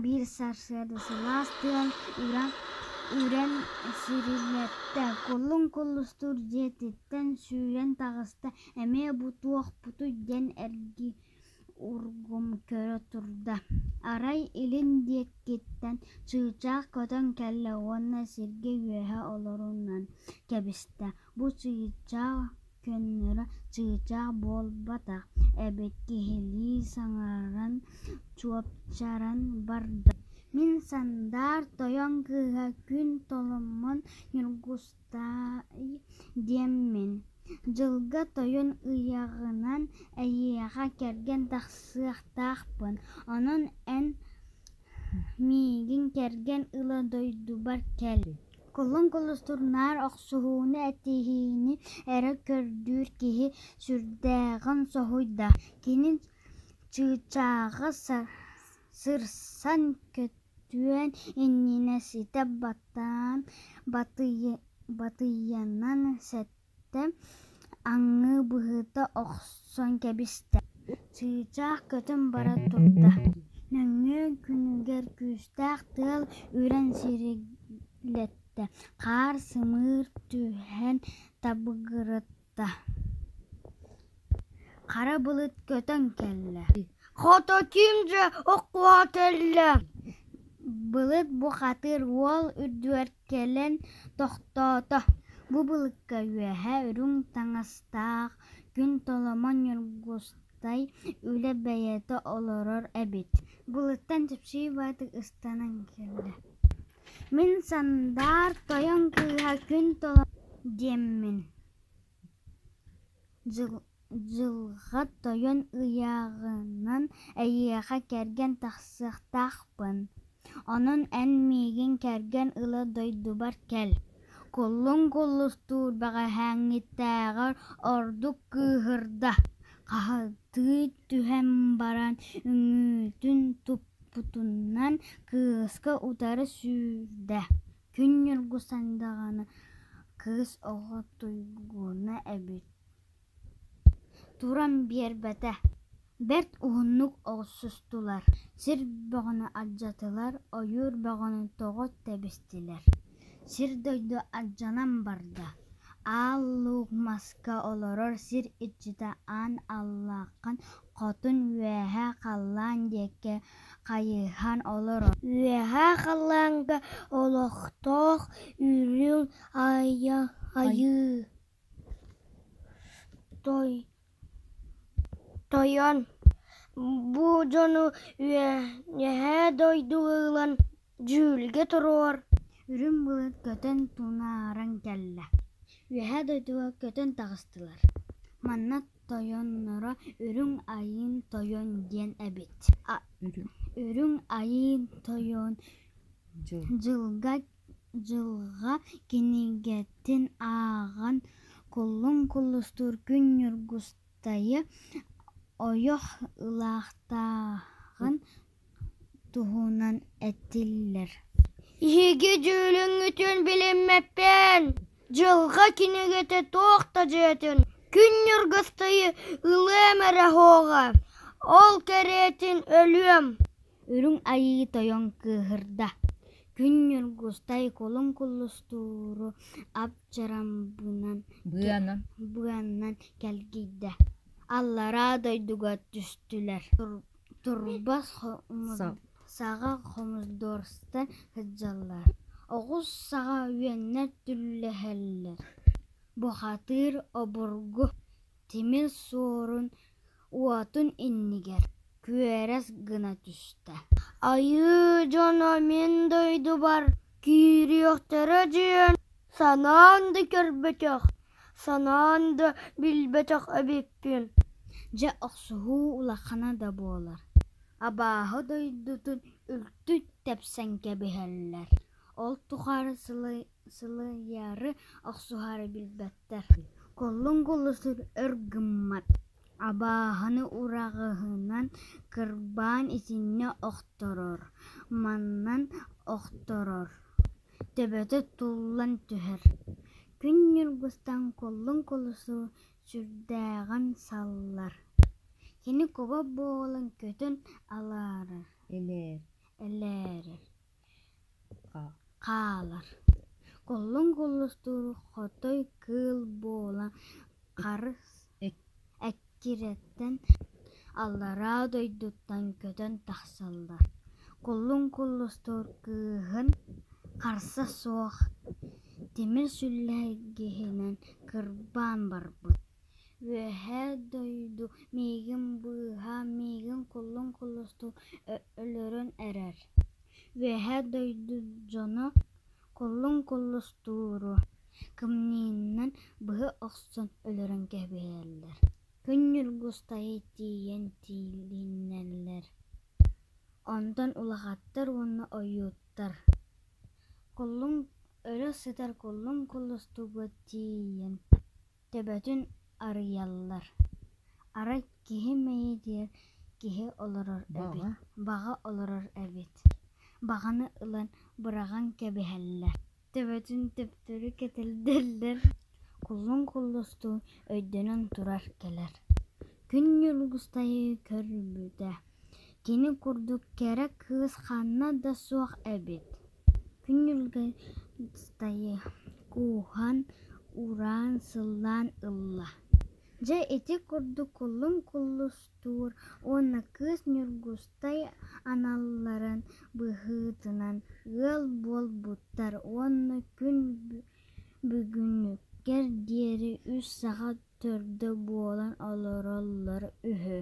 Биир сарсыарда сылаас тыал үрэн сирилэттэ, кулун кулустуур дьиэтиттэн сүүрэн таҕыста, эмиэ бу туохпутуй диэн эргий-ургум көрө турда, арай илин диэкиттэн чыычаах көтөн кэллэ уонна сиргэ үөһэ олорунан кэбистэ, бу чыычаах көннөрү чыычаах буолбатах эбит, киһилии саҥаран чуопчааран барда: «Мин Сандаар Тойон кыыһа Күн Толомон Ньургустай диэммин, Дьылҕа Тойон ыйааҕынан эйиэхэ кэргэн тахсыахтаахпын, онон эн миигин кэргэн ыла дойдубар кэл» Кулун кулустуур наар охсуһууну, этиһиини эрэ көрдүүр киһи сүрдээҕин соһуйда, кини чыычааҕы сырсан көтүөн иннинэ ситэ баттаан батыйанан сэттэ аҥыы быһыта охсон кэбистэ, чыычаах көтөн бара турда, нөҥүө күнүгэр күүстээх тыал үрэн сирилэттэ, хаар сымыыр түһэн табыгыратта, хара былыт көтөн кэллэ Хата ким дьэ оххуһа кэллэ Былыт бухатыыр уол үрдүгэр кэлэн тохтоото, бу былыкка үөһэ үрүҥ таҥастаах Күн Толомон Ньургустай үлэ бэйэтэ олорор эбит, былыттан чэпчэки баҕайытык ыстанан кэллэ: «Мин Сандаар Тойон кыыһа Күн Толомон диэммин, Дьылҕа Тойон ыйааҕынан эйиэхэ кэргэн тахсыахтаахпын, онон эн миигин кэргэн ыла дойдубар кэл» Кулун Куллустуур бэҕэһээҥҥитээҕэр ордук кыыһырда, хаһытыы түһэн баран үҥүүтүн туппутунан кыыска утары сүүрдэ, Күн Ньургусан даҕаны кыыс оҕо туйгуна эбит Туран биэрбэтэ, бэрт уһуннук охсустулар, сир бөҕөнү алдьатылар, ойуур бөҕөнү тоҕо тэбистилэр, сир-дойду алдьанан барда, Аал Луук маска олорор сир иччитэ Аан Аллааххан хотун үөһээ халлаан диэки хайыһан олорор Үөһээ халлааҥҥа олохтоох үрүҥ айыы Тойон, бу дьону Үөһээ дойдуга ылан дьүүлгэ туруор Үрүҥ былыт көтөн тунааран кэллэ, Үөһээ дойдуга көтөн таҕыстылар, манна тойонноро Үрүҥ Айыы Тойон диэн эбит Үрүҥ Айыы Тойон Дьылҕа кинигэтин ааҕан Кулун Кулустуур Күн Ньургустайы ойох ылаахтааҕын туһунан этиллэр Эһиги дьүүлүҥҥүтүн билиммэппин, дьылҕа кинигэтэ туох да дьиэтин, Күн Ньургустайы ылыам эрэ суоҕа, ол кэриэтин өлүөм Үрүҥ Айыы Тойон кыыһырда, Күн Ньургустай кулун кулустууру ап-чарамбынан быанан кэлгийдэ, аллараа дойдуга түстүлэр, турба саҕа хомуздуорстан сылдьаллар, оҕус саҕа үөннэр түллэһэллэр, бухатыыр обургу тимир суорун уотун иннигэр күөрэс гына түстэ Айыы дьоно мин дойдубар киириэхтэрэ диэн санаан да көрбөтөх, санаан да билбэтэх эбиппин Дьэ охсуһуу улахана да буолар, абааһы дойдутун үлтү тэпсэн кэбиһэллэр, ол тухары сылыйары охсуһары билбэттэр, Куллун кулусур өр гыммат, абааһыны ураҕаһынан кырбаан итиннэ охторор, манан охторор, төбөтө туллан түһэр Күн Ньургустан Куллун Кулусу сүрдээҕин саллар, кини куба буолан көтөн алаарар Элээрэр хаалар. Куллун Куллустуур хотой кыыл буолан харыс эккирэтэн аллараа дойдуттан көтөн тахсаллар. Куллун Куллустуур кыыһын харса суох тимир сүллэргиһинэн кырбаан барбыт. Үөһээ дойду миигин быыһаа, миигин Куллун Куллустуур өлөрөн эрэр. Үөһээ дойду дьоно Куллун Куллустууру кымньыынан быһа охсон өлөрөн кэбиһэллэр. Күн Ньургустайы тиийэн тиилинэллэр. Онтон улахаттар уонна ойууттар Куллун өлө сытар Куллун Куллустууга тиийэн төбөтүн арыйаллар. Арай киһи мэйиитигэр киһи олорор эбит, баҕа олорор эбит. Баҕаны ылан быраҕан кэбиһэллэр. Төбөтүн төптөрү кэтэрдэллэр. Куллун Куллустуун өйдөнөн турар кэлэр. Күн Ньургустайы көрбүтэ, кини курдук кэрэ кыыс ханна да суох эбит. Күн Ньургустайы кууһан, уураан, сыллаан ылла. Дьэ ити курдук Куллун Куллустуур уонна Кыыс Ньургустай аналларын быһыытынан ыал буолбуттар уонна күн бүгүнүгэр диэри үс саха төрдө буолан олороллор үһү.